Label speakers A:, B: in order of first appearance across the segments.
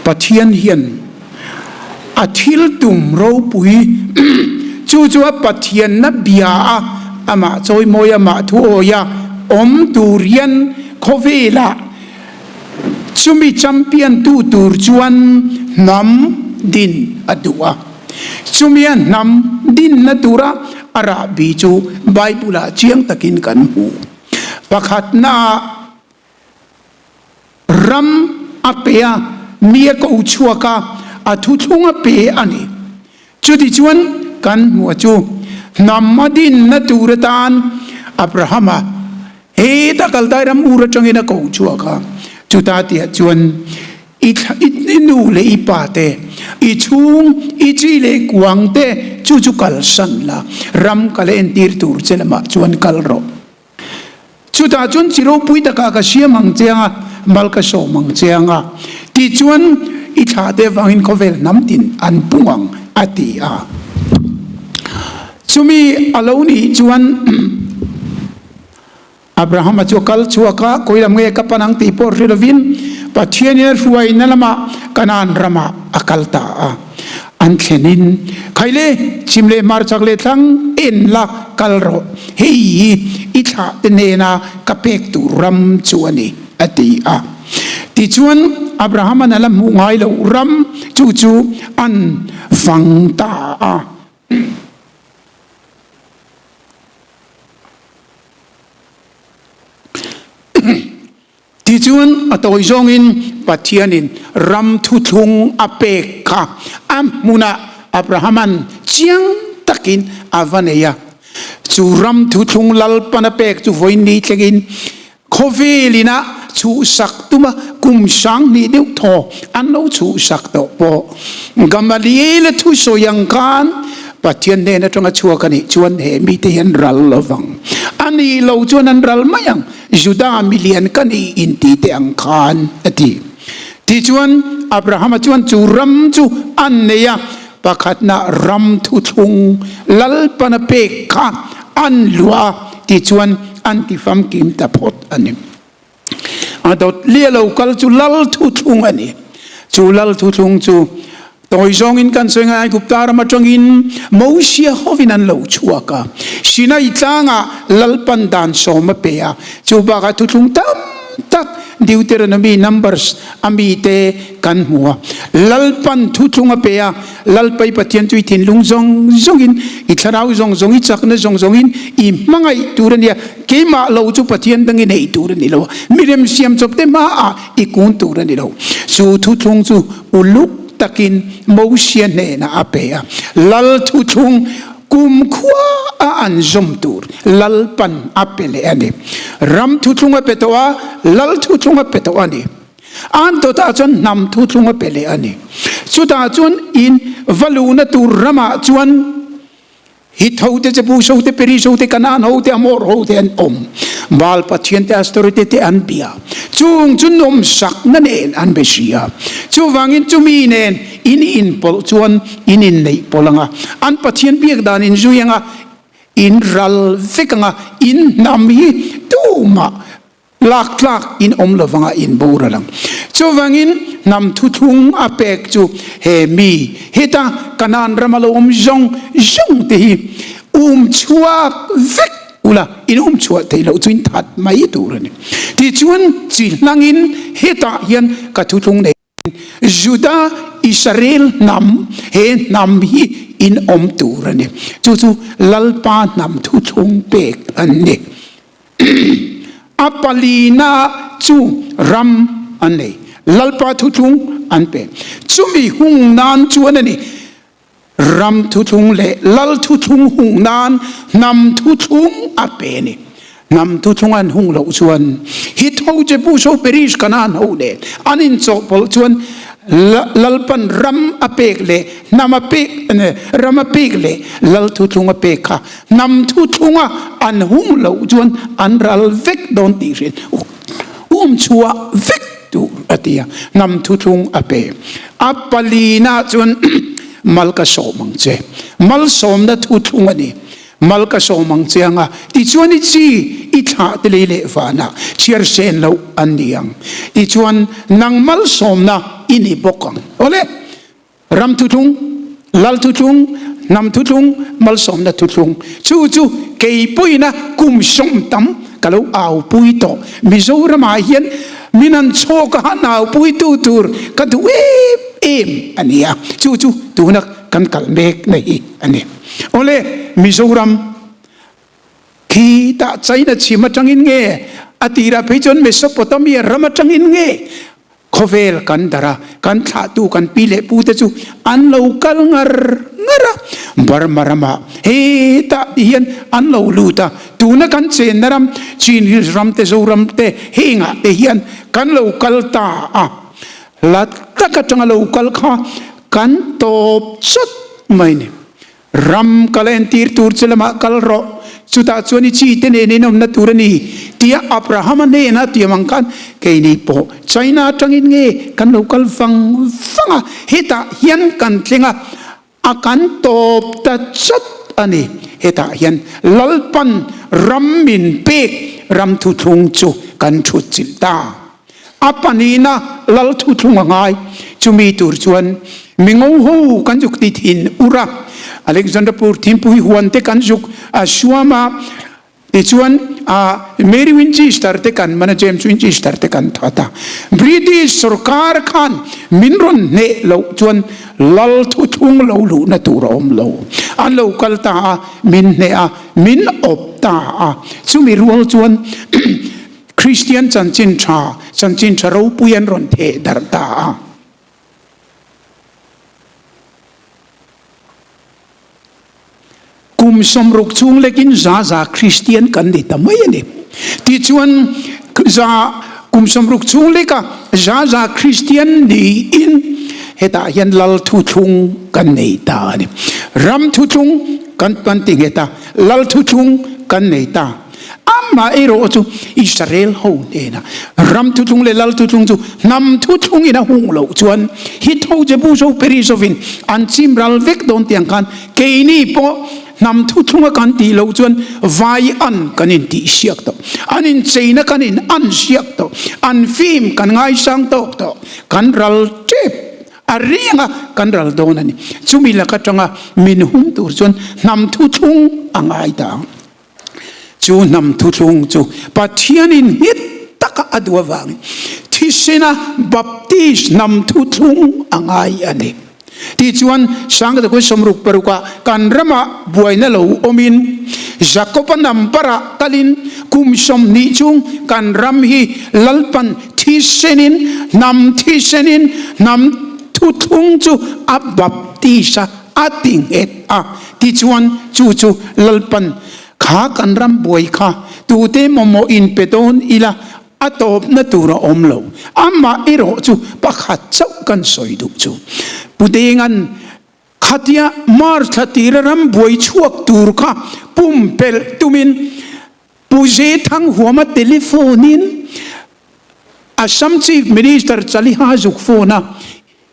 A: Pathian hian a thil tum ropui chu chu a Pathianna bia a, amah chawimawi, amah thuawi a awm tur hian khawvelah chumi champion tu tur chuan hnam din a duh a. Chumia hnam dinna tura a rahbi chu Bible-ah chiang takin kan hmu. Pakhatnaah Ram a pe a, mi a ko chhuak a, a thuthlung a pe a ni. Chutichuan kan hmuh a chu, hnam a dinna tur atan Abrahama heta Kaldai ram ur atangin a ko chhuak a. Chuta tihah chuan i nu leh i pa te, i chhung, i chi leh kuang te chu chu kalsan la, ram kal entir tur che lamah chuan kal rawh. Chutah chuan chi ropui takah ka siam ang che anga, mal ka sawm ang che anga, tichuan i thlahte avangin khawvel hnam tin an pung ang, a ti a. Chumi a lo nih chuan Abrahama chu a kal chhuak a, Kawilam nge ka pan ang tih pawh hre lovin Pathianin a hruaina lamah Kanaan ramah a kal ta a. An thlenin, Khaile, chim leh hmarchak leh thlang en la kal rawh, hei hi i thlahte hnena ka pek tur ram chu a ni, a ti a. Tichuan, Abrahama'n a la hmuh ngai loh ram chu chu an fang ta a. Tichuan, a tawi zawngin Pathianin ram thuthlung a pek kha a hmunah Abrahama'n chiang takin a va nei a. Chu ram thuthlung Lalpan a pek chu vawiin ni thlengin khawvelin a chhuhsak tuma kum 2000 deuh thaw an lo chhuhsak tawh pawh Gamaliel-a thusawi ang khan Pathian hnen atanga chhuak a nih chuan he mite hi an ral lovang. A nih lo chuan an ral mai ang. Juda milian ka ni inti teh ang khan, a ti. Tichuan, Abrahama chuan chu ram chu an nei a, pakhatna ram thuthlung Lalpana pek kha an luah a, tichuan an ti famkim ta phawt a ni. A dawt lia lo kal chu Lal thuthlung a ni. Chu Lal thuthlung chu Tawi zawngin kan sawi ngai Aigupta ram atangin Mosia hovin an lo chhuak a, Sinai tlangah Lalpan dan sawm a pe a, chu bakah thuthlung tam tak Deuteronomy, Numbers a mite kan hmu a. Lalpan thuthlung a pe a, Lalpai Pathian chu i thinlung zawng zawngin, i thlarau zawng zawng, i chakna zawng zawngin i hmangaih tur a nia, keimah lo chu Pathian dangin ei tur a ni lo a, mirem siam chawp te hmaah i kun tur a ni lo. Chu thuthlung chu uluk takin Mosia hnenah a pe a, Lal thuthlung kumkhua a an zawm tur Lalpan a pe leh a ni. Ram thuthlung a pe tawh a, Lal thuthlung a pe tawh a ni. An tawtah chuan hnam thuthlung a pe leh a ni. Chutah chuan in va luhna tur ramah chuan Hit ho te, Jebus ho te, Peris ho te, Kanaan ho te, Amor ho te an awm. Baal pathian te, Astorete te an bia. Chung chu nawmsakna nen an be si a. Chuvangin chumi nen in inpawlh chuan in inneih pawlh ang a, an pathian biak dan in zui ang a, in ral vek ang a, in hnam hi tumah Lak tlak in awm lovang a in boral ang. Chuvangin hnam thuthlung a pek chu he mi heta Kanaan rama lo awm zawng zawng te hi um chhuak vek ula, in um chhuah theih loh chu in that mai tur a ni. Tichuan chi hlangin hetah hian ka thuthlung nei Juda Israel hnam he hnam hi in awm tur a ni. Chu chu Lalpa hnam thuthlung pek an ni. A palina chu ram an nei. Lalpa thuthlung an pe. Chumi hung nan chuan a ni. Ram thuthlung leh lal thuthlung hung nan hnam thuthlung a pe a ni. Hnam thuthlung an hung loh chuan Hit ho, Jebus ho, Perish, Kanaan ho nen an inchawhpawlh chuan Lalpan ram a pek leh hnam a pek ram a pek leh lal thuthlung a pek kha hnam thuthlunga an hung loh chuan an ral vek dawn tih hriat um chhuah vek tur a ti a, hnam thuthlung a pe. A palina chuan mal ka sawm ang che. Malsawmna thuthlung a ni. Mal ka sawm ang che anga, tichuan i chi i thlah te lei leh vanah chhiar sen loh an ni ang. Tichuan nang malsawmna. i ni bawk ang. Awle, ram thuthlung, lal thuthlung, hnam thuthlung, malsawmna thuthlung. Chu chu kei pawhina kum sawm tam ka lo aupui tawh. Mizoramah hian min han chhawk a, han aupuitu tur ka duh em em a ni a. Chu chu tuna kan kal mek na hi a ni. Awle, Mizoram Khi tah China chhim atangin nge, a tirah phei chuan Mesopotamia ram atangin nge khawvel kan darh a, kan thlahtu kan pi leh pu te chu an lo kal ngar ngar a, Burma ramah hetah ti hian an lo lut a, tuna kan chenna ram Chin Hills ram te Zoram te hengah te hian kan lo kal ta a, hla tak atanga lo kal kha kan tawp chawt mai ni. Ram kal entir tur che lamah kal rawh, chutah chuan i chi te nen in awmna tur a ni, tia Abrahama hnena tiam ang khan keini pawh China atangin nge kan lo kal vang vang a, hetah hian kan thleng a, a kan tawp ta chat a ni. Hetah hian Lalpan ram min pek ram thuthlung chu kan thutchilh ta. A pahnihna lal thuthlung a ngai. Chumi tur chuan mi ngo ho kan zuk ti thin ur a, Alexanderpur Thimpui huan te kan zuk a suam a, tichuan Mary Winchester te kan man a, James Winchester te kan that a. British sorkar khan min rawn hneh loh chuan lal thuthlung lo luhna tur a awm lo. An lo kal ta a, min hneh a, min awp ta a. Chumi rual chuan Kristian chanchin tha, chanchin tha ropui an rawn theh darh ta a. Kum sawmruk chhung lekin za za Kristian kan ni ta mai a ni. Tichuan, za kum sawmruk chhung leka za za Kristian niin hetah hian Lal thuthlung kan nei ta a ni. Ram thuthlung kan kan ti nghet a, Lal thuthlung kan nei ta. Amah erawh chu Israel ho hnena ram thuthlung leh lal thuthlung chu hnam thuthlung in a hung loh chuan Hit ho Jebus ho Periz hovin an chim ral vek dawn tiang khan keini pawh hnam thuthlunga kan tih loh chuan vai an kan in tih siak tawh, an incheina kan in an siak tawh, an fim kan ngaisang tawk tawh, kan ral tep a riang a kan ral dawn a ni. Chumi lak atanga min hum tur chuan hnam thuthlung a ngai ta ang. Chu hnam thuthlung chu Pathianin nghet taka a duh avangin thisena Baptist hnam thuthlung a ngai a ni. Tichuan, Sangkhatakui sawmruk parukah kan ramah buaina lo awmin Jakoba number-ah kalin kum 20 chung kan ram hi Lalpan thisenin hnam thisenin hnam thuthlung chu a baptist a. A ti nghet a, tichuan chu chu Lalpan kha kan ram buai kha tute mawmawh in pe dawn ila a tawpna tur a awm lo. Amah erawh chu pakhat chauh kan sawi duh chu Pu Denga'n khatia March thla tira ram buai chhuak tur kha pumpelh tumin Pu Zethang huama telephone in Assam Chief Minister Chaliha zuk phone a,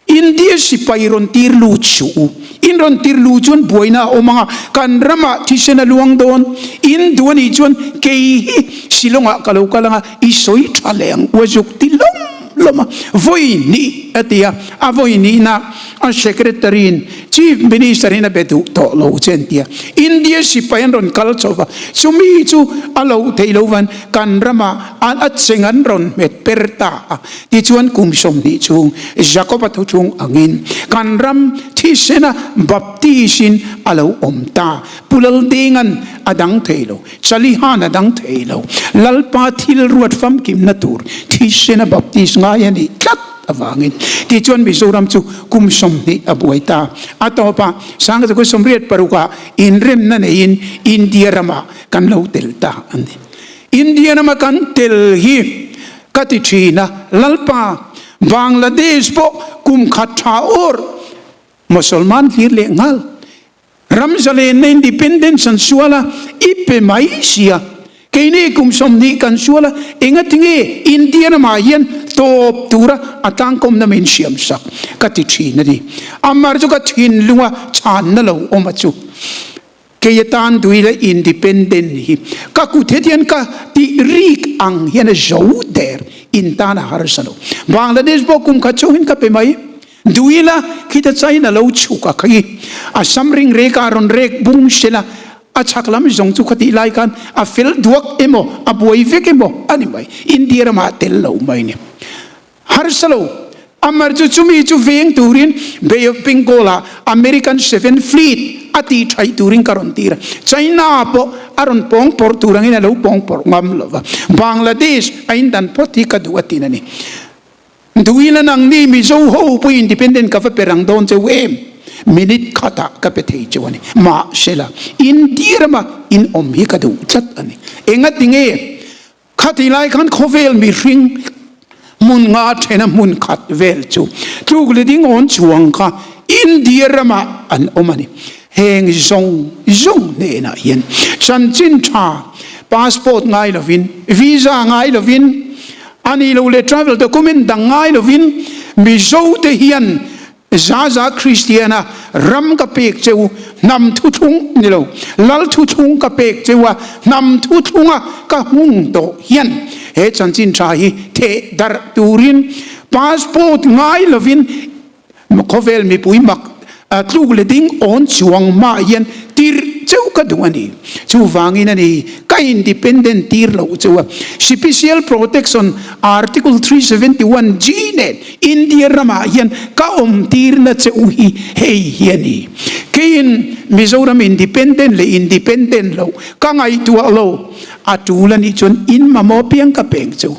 A: India sipai rawn tir lut suh u. In rawn tir luh chuan buaina a awm ang a, kan ramah thisen a luang dawn. In duh a nih chuan kei hi Shillong-ah ka lo kal ang a, i sawi tha leh ang u a zuk ti lawm lawm a. Vawi hnih a ti a, a vawi hnihna a Secretary-in Chief Minister in a be duh tawh lo che an ti a. India sipai an rawn kal chho va, chumi chu a loh theih lo van kan ramah a cheng an rawn hmet per ta a. Tichuan kum 20 chhung Jakoba thu chung angin kan ram thisena baptist-in a lo awm ta. Pu Laldenga'n a dang thei lo, Chaliha'n a dang thei lo. Lalpa thil ruat famkimna tur thisena baptist ngai a nih tlat avangin. Tichuan Mizoram chu kum 20 a buai ta. A tawpah 1986ah inremna neiin India ramah kan lo tel ta a ni. India rama kan tel hi Ka ti thin a, Lalpa, Bangladesh pawh kum khat tha awr Mosolman hlir leh nghal ram zalenna independence an sual a, i pe mai sia. Keini kum 20 kan sual a, engatinge India ramah hian tawp tura a tlangkawmna min siam sak? Ka ti thin a ni. Amar chu ka thinlunga chhanna lo awm a chu. Kei atan duila independent hi ka kut hetian ka tih rik ang hian a zo der in tan a harsa lo. Bangladesh pawh kum khat chhungin ka pe mai. Duila khita China lo chhuk a khi a sam ring rek a rawn rek bung sela a chhak lam zawng chu khatih lai khan a fel duak emaw a buai vek emaw a ni mai. India ramah tel lo mai ni. Harsa lo. Amar chu chumi chu veng turin Bay of Bengal ah American Seventh Fleet a tih thaih turin ka rawn tir a. China pawh a rawn pawng pawrh tur angin a lo pawng pawrh ngam lo va. Bangladesh a indan phawt hi ka duh a tin a ni. Duhin a nangni Mizo ho pawh independent ka va pe rang dawn cheu em? Minute khatah ka pe thei cheu a ni. Mahsela, India rama in awm hi ka duh tlat a ni. Engatinge? Khatih lai khan khawvel mihring hmun nga thena hmun khat vel chu tluk leh ding awn chuang kha India ramah an awm a ni. Heng zawng zawng hnenah hian chanchin tha passport ngai lovin, visa ngai lovin, a nih loh leh travel document dang ngai lovin Mizote hian Zaza Kristiana ram ka pek che u, hnam thuthlung ni lo, lal thuthlung ka pek che u a, hnam thuthlunga ka hung tawh hian he chanchin tha hi theh darh turin passport ngai lovin khawvel mipui mak tluk leh ding awn chuang mah hian tirh cheu ka duh a ni. Chuvangin a ni, ka independent tir loh cheu a, Special Protection Article 371 G nen India ramah hian ka awm tirna che u hi hei hi a ni. Keiin Mizoram independent leh independent loh ka ngaihtuah lo, a tul a nih chuan in mamawh piang ka peng che u.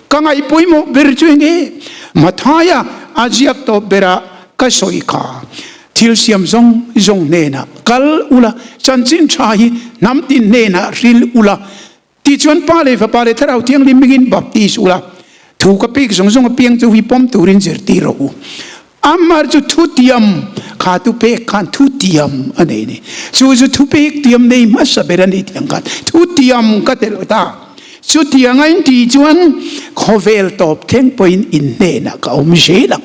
A: Ka ngaih pawimawh ber chu enge? Mathaia a ziak tawp berah ka sawi kha. Thil siam zawng zawng hnenah kal ula, chanchin tha hi hnam tin hnenah hril ula, Tichuan Pa leh Fapa leh Thlarau Thianghlim hmingin baptis ula, thu ka pek zawng zawng apiang chu hi pawm turin zirtir rawh u. Amar chu thutiam kha tu pek khan thutiam a nei ni. Chu chu thupek tiam nei hmasa ber a ni tiang khan thutiam ka telh ta. Chutiang a intih chuan khawvel tawp thleng pawhin in hnenah ka awm zel ang.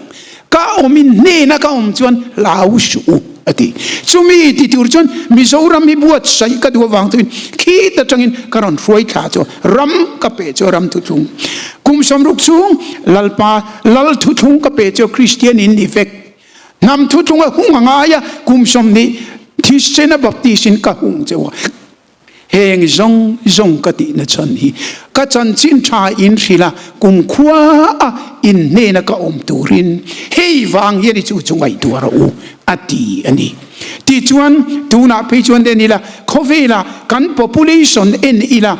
A: Ka awm in hnena ka awm chuan hlau suh u a ti. Chumi ti tur chuan Mizoram hi buatsaih ka duh avang chuin khit atangin ka rawn hruai thla chu ram ka pe chu ram thuthlung. Kum 60 chhung Lalpa Lal thuthlung ka pe chu Kristian in ni vek. Hnam thuthlung a hung a ngai a kum 20 thisena baptist in ka hung cheu a. Heng zawng zawng ka tihna chhan hi ka chanchin tha in hrilh a, kumkhua a in hnena ka awm turin hei vang hian i chu chu ngaihtuah rawh u, a ti a ni. Tichuan, tunah phei chuan en ila, khawvela kan population en ila,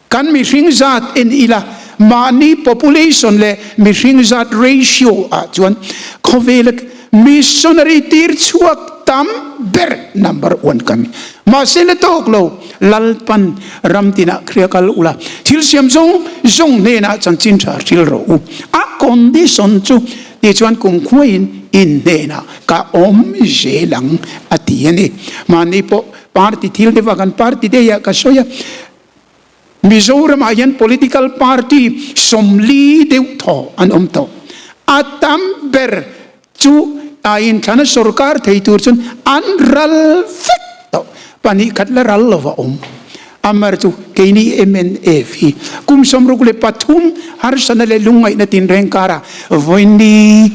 A: Kan mihring zat en ila, mahni population leh mihring zat ratio ah chuan khawvela missionary tir chhuak tam ber number one kan ni. Mahse la tawk lo, Lalpan ram tinah khria kal ula, thil siam zawng zawng hnenah chanchin tha hril rawh u. A condition chu tichuan kumkhuaiin in hnenah ka awm zel ang a ti a ni. Mahni pawh party thil te vak an party day ah ka sawi a, Mizoram ah hian political party 40 deuh thaw an awm tawh. A tam ber chu a inthlana sorkar thei tur chuan an ral vek tawh. Pahnih khat la ral lova awm. Amar chu keini mnf hi kum 63 harsana leh lungngaihna tinreng karah vawiin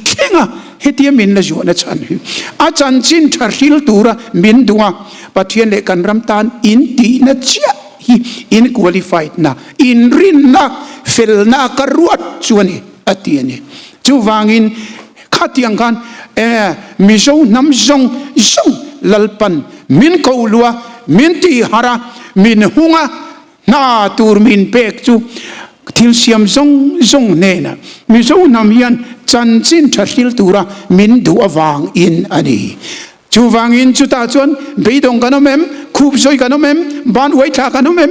A: thlenga hetia min la zuahna chhan hi a chanchin tha hril tura min duh a, Pathian leh kan ram tan in tihna chiah hi in qualified na, in rinna, felna ka ruat chu a ni, a ti a ni. Chuvangin khatiang khan Mizo hnam zawng zawng Lalpan min ko lua, min tihar a, min hung a, hna tur min pek chu thil siam zawng zawng hnenah Mizo hnam hian chanchin tha hril tura min duh avangin a ni. Chuvangin chutah chuan beidawng kan awm em? Khup zawi kan awm em? Ban uai thla kan awm em?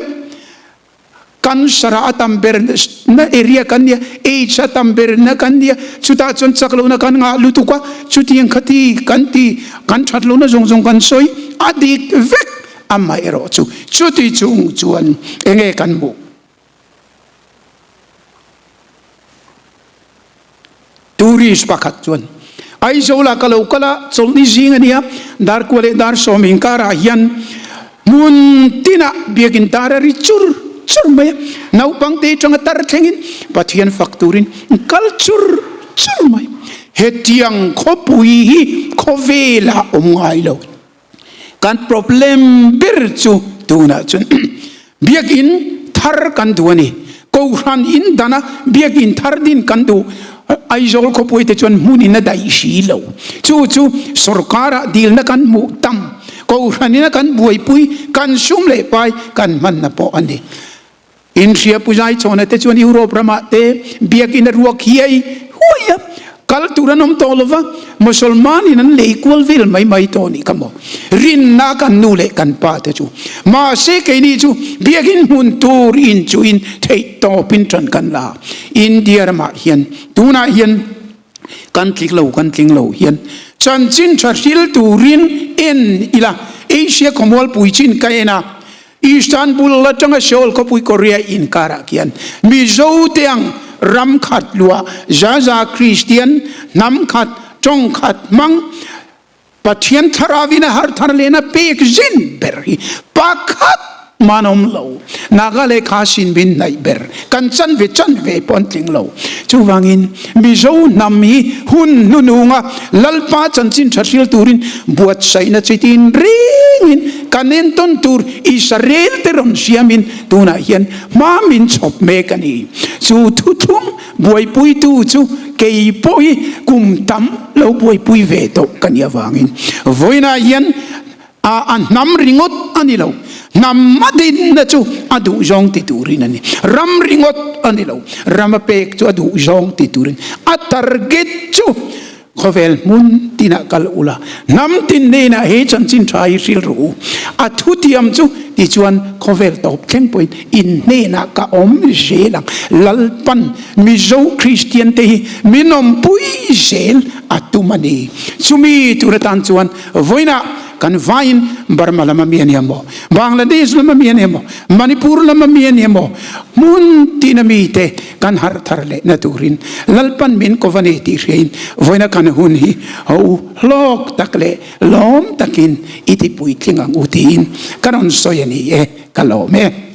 A: Cancer a tam ber na area kan nia, AIDS a tam ber na kan nia, chutah chuan chak lohna kan ngah lutuk a, chutiang khati kan ti, kan that lohna zawng zawng kan sawi a dik vek, amaherawh chu chuti chung chuan enge kan hmuh? Tourist pakhat chuan Aizawla ka lo kal a, chawlhni zing a nia, dar kua leh dar sawm inkarah hian. Hmun tinah biakin tar a ri chur chur mai a, naupang te atanga tar thlengin Pathian fak turin kal chur chur mai. Hetiang khawpui hi khawvelah awm ngai lo. Kan problem ber chu tunah chuan biakin thar kan duh a ni. Kohhran in dana biakin thar din kan duh. Aizawl khawpui te chuan hmun in a daih hri lo. Chu chu sorkar ah dilna kan hmuh tam. Kohhran in a kan buaipui, kan sum leh pai kan hmanna pawh a ni. Inhria Pu Zaichhawna te chuan Europe ramah te biakin a ruak hiai huai a, kal tur an awm tawh lova, Mosolmanin an lei kual vel mai mai tawh nih kha maw? Rinna kan nu leh kan pa te chu. Mahse keini chu biakin hmun tur inchuhin theih tawpin tan kan la. India ramah hian tunah hian kan tling lo kan tling lo hian chanchin tha hril turin en ila Asia khawmualpui chin ka en a, Istanbul atanga Seoul khawpui Korea inkarah khian Mizo te ang ram khat luah Zaza Kristian hnam khat tawng khat hmang Pathian thlarauin a har thar lehna pek zin ber hi pakhat man awm lo. Naga leh Khasin min hnaih ber kan chan ve chan ve pawh an tling lo. Chuvangin Mizo hnam hi hun hnununga Lalpa chanchin tha hril turin buatsaihna chi tin rengin kan entawn tur Israel te rawn siamin tunah hian hma min chhawp mek a ni. Chu thuthlung buaipuitu chu kei pawh hi kum tam lo buaipui ve tawh ka nih avangin vawiinah hian A a hnam ringawt a ni lo. Hnam a dinna chu a duh zawng ti turin a ni. Ram ringawt a ni lo. Ram a pek chu a duh zawng ti turin. A target chu khawvel hmun tinah kal ula, hnam tin hnenah he chanchin tha hi hrilh rawh u. A thutiam chu tichuan khawvel tawp thleng pawhin in hnenah ka awm zel ang. Lalpan Mizo Kristian te hi min awmpui zel a tum a ni. Chumi tur atan chuan Vawiinah kan vaiin Burma lama mi a ni emaw, Bangladesh lama mi a ni emaw, Manipur lama mi a ni emaw, hmun tina mite kan harh thar lehna turin Lalpan min ko va ni tih hriain vawiina kan hun hi ho hlawk tak leh lawm takin i ti puitling ang u tiin ka rawn sawi a ni e, ka lawm e.